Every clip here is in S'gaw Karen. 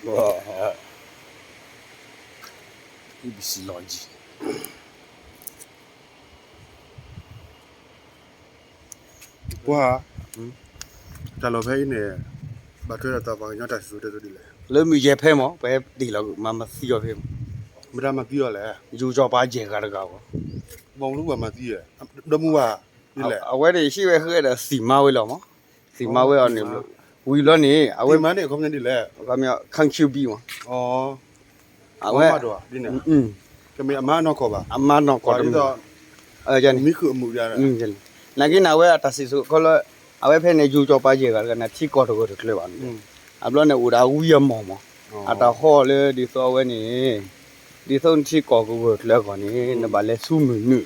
အီၣ်ဘံၣ်စံလီၤကံ ပှၤ တၢ်လီၢ်ဖဲအံၤန့ၣ် ဘၣ်ထွဲဒီးပှၤကညီတၢ်စံၣ်စိၤတဲစိၤဒ်လဲၣ်. လၢမုၢ်ယဲၢ်ဖဲမး ပဟဲတ့ၢ်လီၤမၤမၤသံအီၤဖဲမး. မတၤမၤသံအီၤလဲၣ်. ယူၤကၠီၤပၤယဲၢ်ဂၤတဂၤဘၣ်. ဘၣ်မနုၤဘၣ်မၤသံ, ဒီမါဝၤ, အဝဲန့ၣ် ဟံးဝဲဃဲဒီးသံၣ်မါဝဲလီၤမး. သံၣ်မါဝဲအီၤန့ၣ်, ဝံၤဘျီန့ၣ် အဝဲ, ခါဆူဘံမး, အဝဲ, အမါနီၢ်ကီၢ်ဘၣ်, အမါနီၢ်ကီၢ်တမ့ၢ်, နာ်က့န့ၣ် အဝဲအတၢ်စံၣ်စိၤခီလၢ, အဝဲဖဲန့ၣ် ယူၤကၠီၤပၤယဲၢ်ဂၤတဂၤန့ၣ် ထံကီၢ်တဂၢၢ်တကျၢၤဘၣ်န့ၣ်, အဘျီန့ၣ်အိၣ်ဒီးအဝံအမီၢ်မး, အတၢ်ဟီၣ်လၢဒ်သိးအဝဲန့ၣ်, ဒ်သိးနထံကီၢ်ကဂၢၢ်ကျၢၤအဂီၢ်န့ၣ် နဘၣ်လဲၤဆူမုၢ်နုာ်,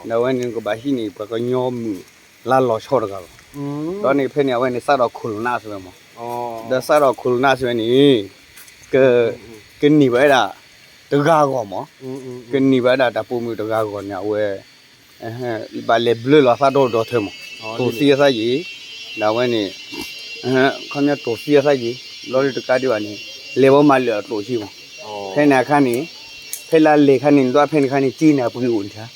ဒီးအဝဲန့ၣ်နကဘၣ်ဟံးန့ၢ်ပှၤကညီမုၢ်လါလီၤဆီတဂၤလီၤ. ဒီးန့ၣ်ဖဲန့ၣ် အဝဲန့ၣ်စးထီၣ်ခိၣ်လိာ်နးစံးဝဲမး, ဒီးစးထီၣ်ခိၣ်လိာ်နးစံးဝဲန့ၣ်, ကန့ၢ်ဘၣ်ဝဲဒၣ်တဂၤအဂီၢ်မး, ကန့ၢ်ဘၣ်ဝဲဒၣ်တၢ်ပိာ်မုၣ်တဂၤအဂီၢ်န့ၣ် အဝဲ ဘၣ်လဲၤဘျၢလီၤသးဒီဒီထၢမး, တိၢ်သံအသးယံၤ, ဒီးအဝဲန့ၣ်, ခီပညီတိၢ်သံအသးယံၤ, ဘျီဒုးတကးဒံးဘၣ်န့ၣ်, လဲၤဘီမၤလၢာ်အကျိၣ်ဆံမး, ဖဲန့ၣ်အခါန့ၣ်, ဖဲလၢလဲၤခါန့ၣ် ဒွးဖဲန့ၣ်ခါန့ၣ် က့န့ၣ်အပှ့ၤအိၣ်န့ၣ်,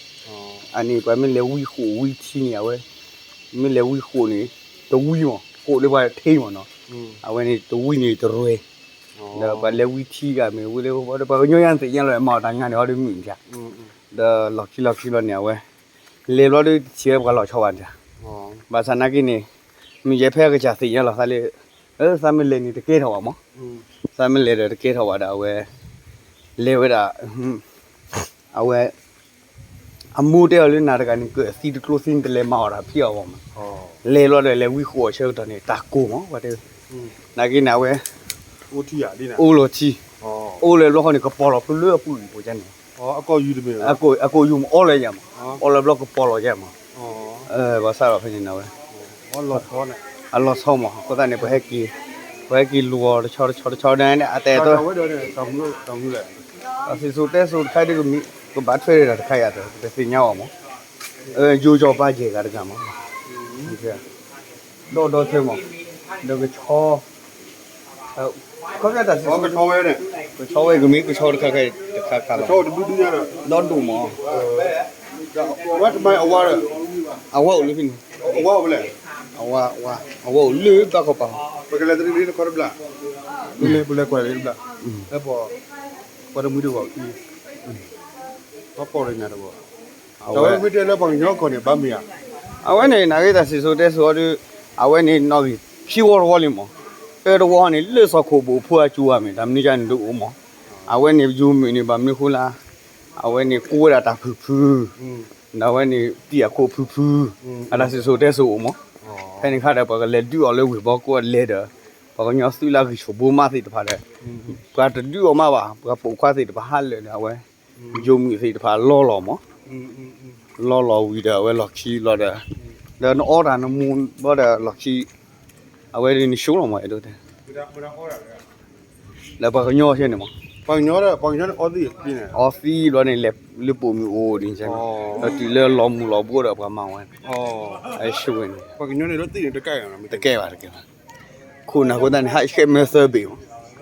အန့ၣ်ပှၤမ့ၢ်လဲၤဝံဃိၣ်ဝံထံန့ၣ် အဝဲ, မ့ၢ်လဲၤဝံဃိၣ်န့ၣ်, တဝံမး, ဃိၣ်လၢပှၤထံမးနီၤ, အဝဲန့ၣ်တဝံန့ၣ်တရဲ, ဒီးပှၤလဲၤဝံထံဂၤမ့ၢ်ဝံလၢ ပှၤကညီယါန့ၣ်သ့ၣ်ညါလီၤ မၤအီၣ်တၢ်ညါန့ၣ် ဟီဒုးမုာ်န့ၣ်, ဒီးလီၢ်ခံလီၢ်ခံလီၤန့ၣ် အဝဲ, လဲၤဘျီဒုးတထံၣ်ဝဲပှၤလီၤဆီဘၣ်န့ၣ်, ဘၣ်ဆၣ်နာ်က့န့ၣ်, မုၢ်ယဲၢ်ဖဲအကစၢ်သ့ၣ်ညါလီၤသးလၢ, သးမ့ၢ်လဲၤန့ၣ်တကဲထီၣ်ဘၣ်မး, သးမ့ၢ်လဲၤဒီးတကဲထီၣ်ဘၣ်ဒီးအဝဲ, လဲၤဝဲဒၣ်, အဝဲ အမိၢ်တဲအီၤလၢနၤတဂၤန့ၣ် ကၢၢ်သံတကျိသံန့ၣ် တလဲၤမၤအီၣ်တၢ်ဖံးအီၣ်ဘၣ်မး, လဲၤဘျီဒီးလဲၤဝံဃိၣ်အဆၢကတီၢ်န့ၣ် တၢ်ကိၢ်မး, နာ်က့န့ၣ် အဝဲ, အိၣ်လီၤထံ, အိၣ်လၢဘျီဃီန့ၣ် ကပီၤလီၤဖုလၢအပူၤအံၤပူၤန့ၣ်, အကိာ်ယူၤမး အီလၢယၤမး, အီလၢဘျီကပီၤလီၤယၤမး, ဘၣ်ဆၣ်ဒီးဖဲန့ၣ်ဝဲ, အလီၤဆီမး အဃိသတးန့ၣ် ပဟဲက့ၤ, ပဟဲက့ၤလူၤအီၤတဆီတဆီတဆီန့ၣ် အတဲအတီ တၢ်စံၣ်စိၤတဲစိၤတခါဒ် ကဘၣ်ထွဲဒီးတၢ်တခါယၤ ပတသ့ၣ်ညါဘၣ်မး, ယူၤကၠီၤပၤယဲၢ်ဂၤတဂၤမး, ဒီဒီထၢမး, ဒီးကဆီ, ခီပညီတၢ်စံၣ်စိၤ, ကဆီဝဲကမ့ၢ်ကဆီတခါခါတခါခါလီၤ, ဒီဒိၣ်မး, အဝဲအိၣ်လၢဖဲန့ၣ်, အဝဲအိၣ်လၢဘၣ်ခီပၤ, ပလဲၤကွၢ်လၢတဘျီ, ပှၤတမှံတဂီၢ်ခံ, အဝဲမ့ၢ်တဲလၢပှၤကညီကီၢ်န့ၣ် ဘၣ်မ့ၢ်ဧါ, အဝဲန့ၣ် နာ်က့တၢ်စံၣ်စိၤတဲစိၤအီၤဒီး, အဝဲန့ၣ်နီၣ်ဂံၢ်ခံဝီတဝီလံမး, တၢတဝီန့ၣ် လၢစီၤခိၣ်ဘိၣ်ဖိအစူၤဧါမ့ၢ် တၢ်မနုၤကန့ၣ်ဒုးအိၣ်မး, အဝဲန့ၣ်ယိၤမုၣ်န့ၣ် ဘၣ်မနုၤဃိလၢ, အဝဲန့ၣ်ကူဝဲဒၣ်တၢ်ဖုၣ်ဖုၣ်, ဒီးအဝဲန့ၣ်တံၢ်အခိၣ်ဖုၣ်ဖုၣ်, အတၢ်စံၣ်စိၤတဲစိၤအိၣ်မး, ဖဲန့ၣ်ခါဒီး ပှၤကလဲၤဒုးအီၤလၢဝ့ၢ်ဘီကီၢ်လဲၤဒီး, ပှၤကညီသုးလၢအဂံၢ်ဆူၣ်ဘိမးသ့ၣ်တဖၣ်ဒီး, ပှၤတဒုးအီၤမးဘၣ် ပှၤပိာ်ခွါသ့ၣ်တဖၣ်ဟးလၢာ်ဒီးအဝဲ, ယိၤမုၣ်သ့ၣ်တဖၣ်လီလီၤမး, လီလီၤဝံၤဒီးအဝဲလီၢ်ခံလီၤဒီး, ဒီးနအီတၢ်နမူဘီဒီးလီၢ်ခံ, အဝဲဒ်နဆိလီၤမးအဲၣ်ဒိးတဲ, လၢပှၤကညီဆဲန့ၣ်မး, ပှၤကညီ, ပှၤကညီန့ၣ်အီသံး, အီသံးဘျီန့ၣ် လဲၤလၢပိာ်မုၣ်အိၣ်ဒ်န့ၣ်, ဒီးတုၤလၢလီၤမုၢ်လီၤဘှီဒီးပှၤမၤဝဲ, အဆိန့ၣ်, တကဲဘၣ်တကဲဘၣ်, ခိၣ်နၢ်ဃိသတးန့ၣ် ဟးဆှဲးမၢသၢဘ့ၣ်မး,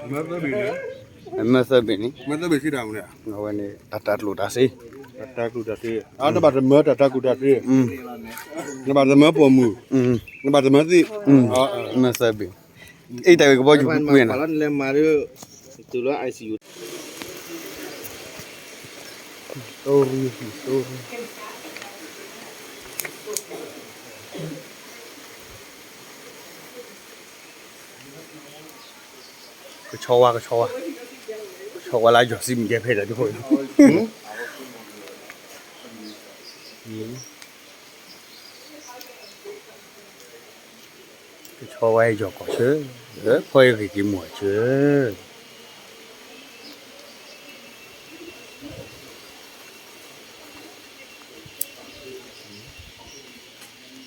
မၢသၢဘ့ၣ်န့ၣ်, အဝဲန့ၣ် တၢ်တၤကျိၣ်တၤစ့, တၢ်တၤကျိၣ်တၤစ့, နဘၣ်တမၢတၢ်တၤကျိၣ်တၤစ့, နဘၣ်တမၢပိာ်မုၣ်, နဘၣ်တမၢသ့ၣ်, မၢသၢဘ့ၣ်, အ့ၣ်တၢ်ဂ့ၢ်ကဘီယူၤပူၤပူၤန့ၣ်, ကဆီဝါ ကဆီဝါ, ကဆီဝါလၢယီၤစံမုၢ်ကဲဖဲဒီးဒ်ဖိ, ကဆီဝါယီၤကီၢ်ဆၢ, ဖီအံၤဂ့ၤက့ၤမီၢ်ဆၢ,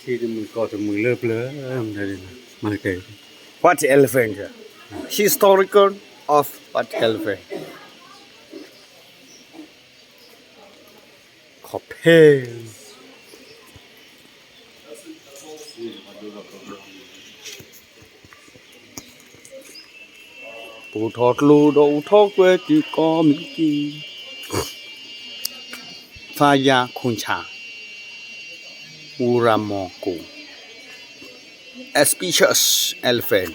ထံတမုာ်ကီၢ်တမုာ်လၢပျၢၤ, မၤကဲ, White Elephant, Historical of White Elephant, ခီၣ်ဖဲ အိၣ်ထီၣ်ကျိဒီးအိၣ်ထီၣ်ကွဲတုၤကီၢ်မံၤကံၢ်, ဖါယါခိၣ်ဆၣ်, ဝူရၤမီၤကိၣ်, auspicious elephant.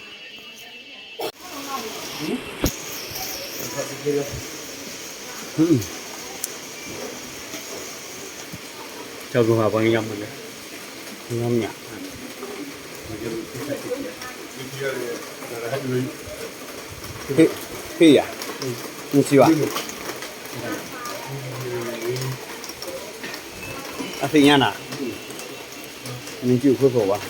ဟ့ၣ်ယၤ, နထံၣ်ဘၣ်, အသ့ၣ်ညါနၤ, နထံၣ်ခိၣ်ဖိဘၣ်. ပှၤ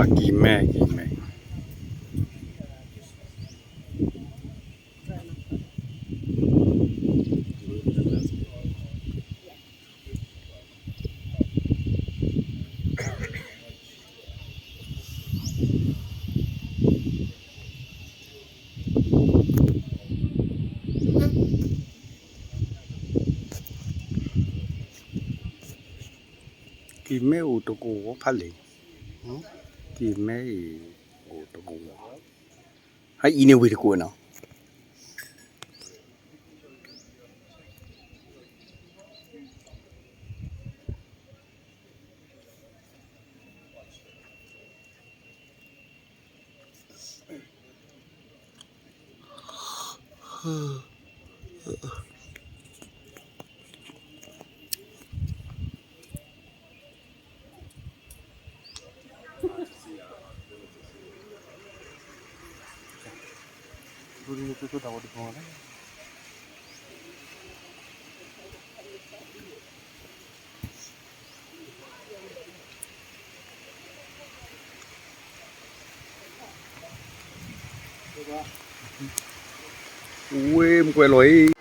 ကံၢ်မဲ ကံၢ်မဲ ကံၢ်မဲအိၣ်တကဝီၤဖးလဲၢ်, ကံၢ်မဲအံၤအိၣ်တကဝီၤ, ဟဲအံၤန့ၣ်ဝ့ၢ်တကိးနီၤ. ဝ့ၢ်မကွဲးလီၤအံၤ.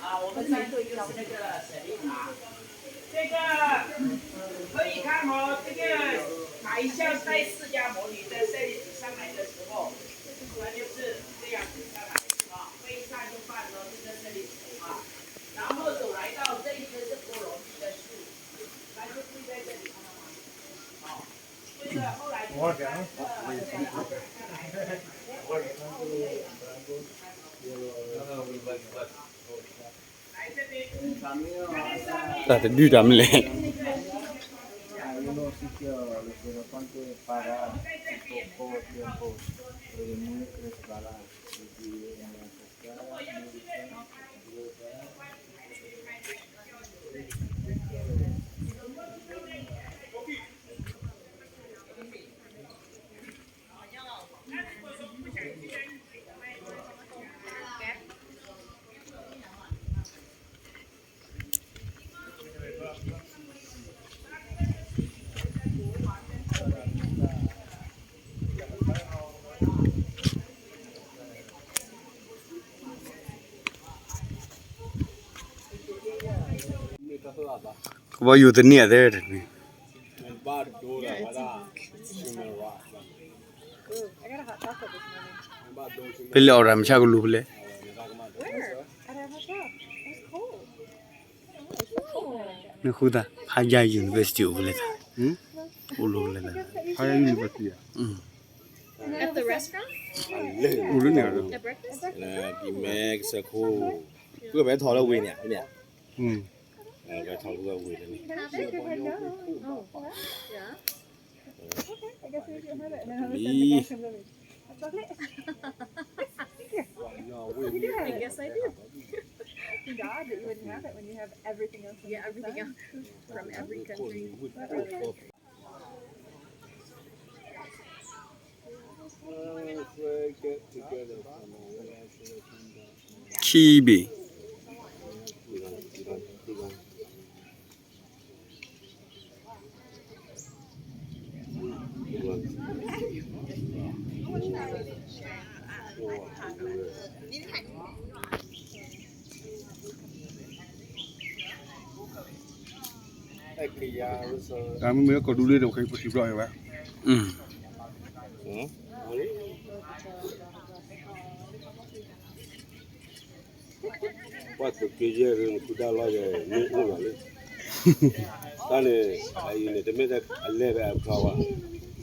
啊，我们在座就是那个沈丽华，这个可以看哦，这个哪一项带释迦牟尼的舍利子上来的时候，他就是这样子上来啊，背上就放着这个舍利子啊，然后手来到这一棵是波罗蜜的树，他就跪在这里，看到吗？啊。 တၢ်တဒုတၢ်မလဲၣ်. ကဘီယူၤတန့ၢ်အသဲတမံၤ, ဖဲလဲၣ်အီၣ်ရၣ်မဆါကလူၤဖဲလဲၣ်, နဃုသး Higher University အိၣ်ဖဲလဲၣ်သး, အိၣ်လီၤဖဲလဲၣ်သး, Higher University အိၣ်လၢန့ၣ်, ကမဲကစၢၢ်ခိၣ်, ကဲထီၣ်လၢဝ့ၢ်န့ၣ်, ကဲထီၣ်လၢဝ့ၢ်န့ၣ်, Chibi. တၢ်မ့မ့ၢ်ကီၢ်ဒူလ့ဒီး ပကဟံးပထံၣ်ဘျီအံၤဝဲ, ပှၤသုးက့ယဲၢ်နခုဒါလီၤယဲၢ် မ့ၢ်အိၣ်လီၤလံ, တၢ်န့ၣ် အအံၤန့ၣ် တမ့ၢ်အလဲၤဖဲအကထီဘၣ်,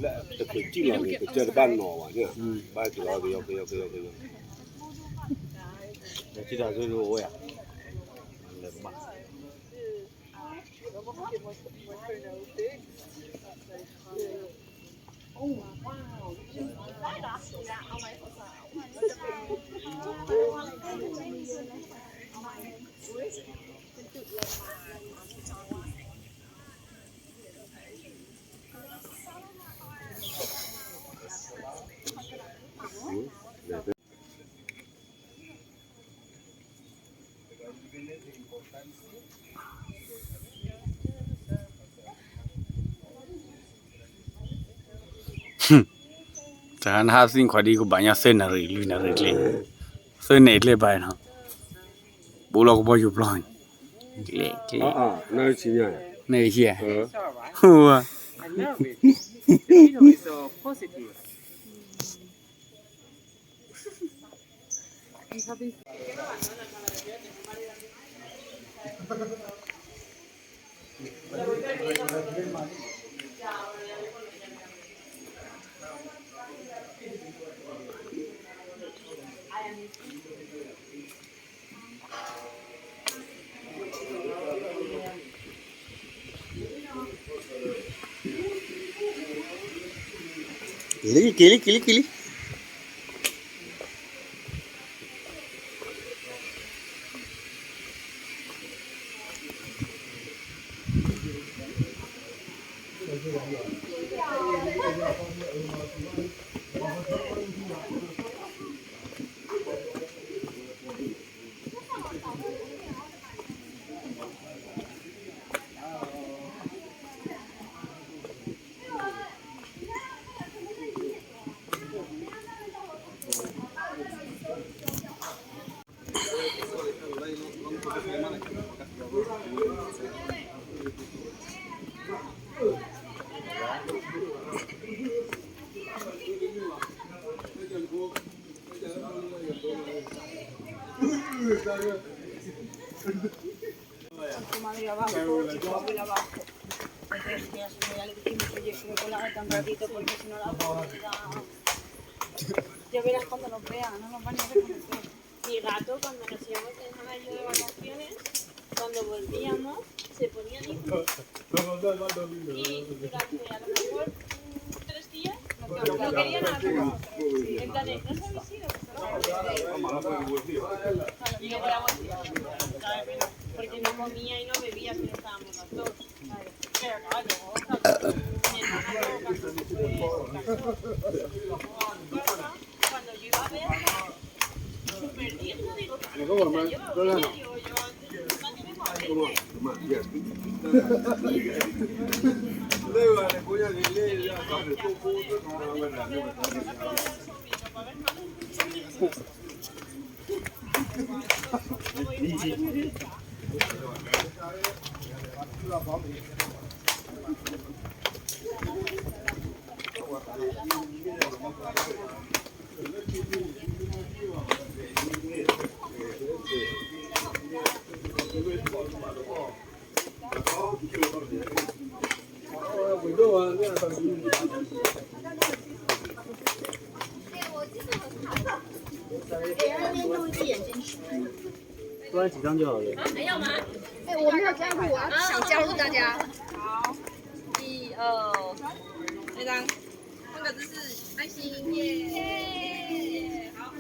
လၢတချုးစံၣ်လီၤန့ၣ် ကစၢၢ်တဘၣ်နီၣ်ဘၣ်န့ၣ်, ဘၣ်ကလီၤကယီကယီကယီကယီ, စံၣ်တၢ်သုတအိၣ်ယၤ, လဲၤကဘၣ် တၢ်နဟးသံခွါဒ်ကဘၣ်ညါသၢနၣ်ရံၣ်လွံၢ်နၣ်ရံၣ်ကျဲ, သၢနၣ်ရံၣ်ကျဲဘၣ်နီၤ, ဘူးလီၤကဘီယူၤပျီ, ကျဲ, ကျဲ, နၣ်ရံၣ်ဆံ, ဟိဝါ က့ၤလံ က့ၤလံ က့ၤလံ က့ၤလံ. Ya verás cuando nos vean, no nos van a reconocer. Mi gato, cuando nos íbamos en mayo de vacaciones, cuando volvíamos, se ponía negro. Y durante a lo mejor, mm, tres días, no quería nada con nosotros. En plan de, no sabéis si lo que estaba. Y luego la volvía. Porque no comía y no bebía si no estábamos los dos. 多来几张就好了。哎，我没有加入，我要想加入大家。好，一二，那张，那个就是爱心，耶，好。